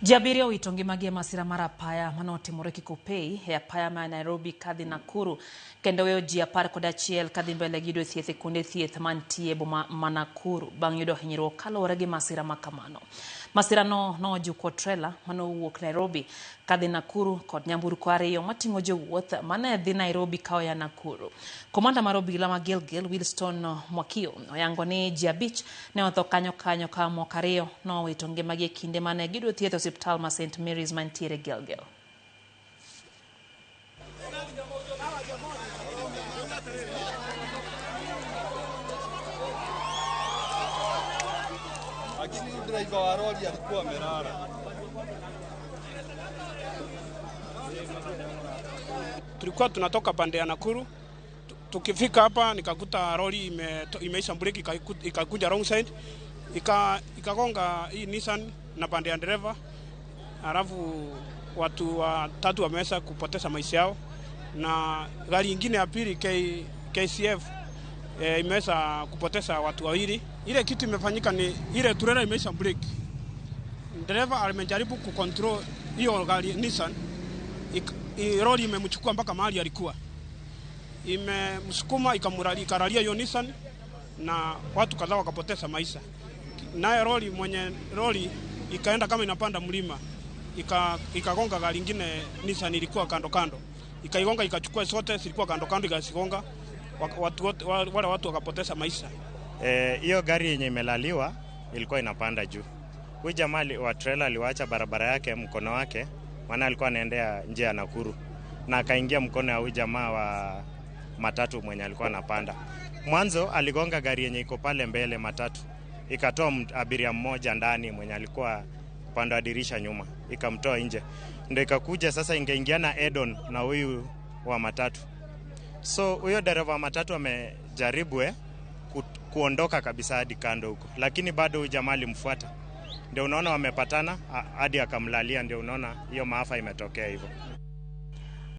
Ji abiriyo owito ngimagi e masira mar apaya mane otimore Kikopey e apaya ma Nairobi kadhi Nakuru kendo weyo ji 11 kadhi mbele gi yudo thieth e kuonde thieth mantie e boma ma Nakuru bang' yudo hinyruok kaluwore gi masira ma kamano. Masirano nojuko trela mane owuok Nairobi kadhi Nakuru kod nyamburko ariyo mating'o jowuoth mane dhi Nairobi ka oya Nakuru. Komanda mar obila ma Gilgil Wilston Mwakio oyango ni ji 5 ne otho kanyo kanyo ka moko 2 nowito ngimagi e kinde mane giyudo thieth e osiptal ma St Mary's mantiere Gilgil. Lakini driver wa lori alikuwa amelala. Tulikuwa tunatoka pande ya Nakuru. Tukifika hapa nikakuta lori imeisha breki ikakuja wrong side, ikagonga hii Nissan na pande ya dereva. Alafu watu watatu wameweza kupoteza maisha yao, na gari nyingine ya pili KCF imeweza kupoteza watu wawili. Ile kitu imefanyika ni ile trailer imeisha breki. Dereva amejaribu kucontrol hiyo gari Nissan, lori imemchukua mpaka mahali alikuwa. Imemsukuma ikaralia hiyo Nissan na watu kadhaa wakapoteza maisha. Naye lori mwenye lori ikaenda kama inapanda mlima, ikagonga gari nyingine Nissan ilikuwa kando kando. Ikaigonga ikachukua zote zilikuwa kando kando ikazigonga. Watu wote, wale watu wakapoteza maisha. Hiyo gari yenye imelaliwa ilikuwa inapanda juu. Huyu jamaa wa trailer aliwacha barabara yake mkono wake, maana alikuwa anaendea njia ya Nakuru, na akaingia mkono ya huyu jamaa wa matatu mwenye alikuwa anapanda. Mwanzo aligonga gari yenye iko pale mbele matatu, ikatoa abiria mmoja ndani mwenye alikuwa upande wa dirisha nyuma, ikamtoa nje. Ndio ikakuja sasa ingeingiana Edon na huyu wa matatu. So huyo dereva wa matatu amejaribu kuondoka kabisa hadi kando huko, lakini bado huyu jamaa alimfuata. Ndio unaona wamepatana hadi akamlalia, ndio unaona hiyo maafa imetokea hivyo.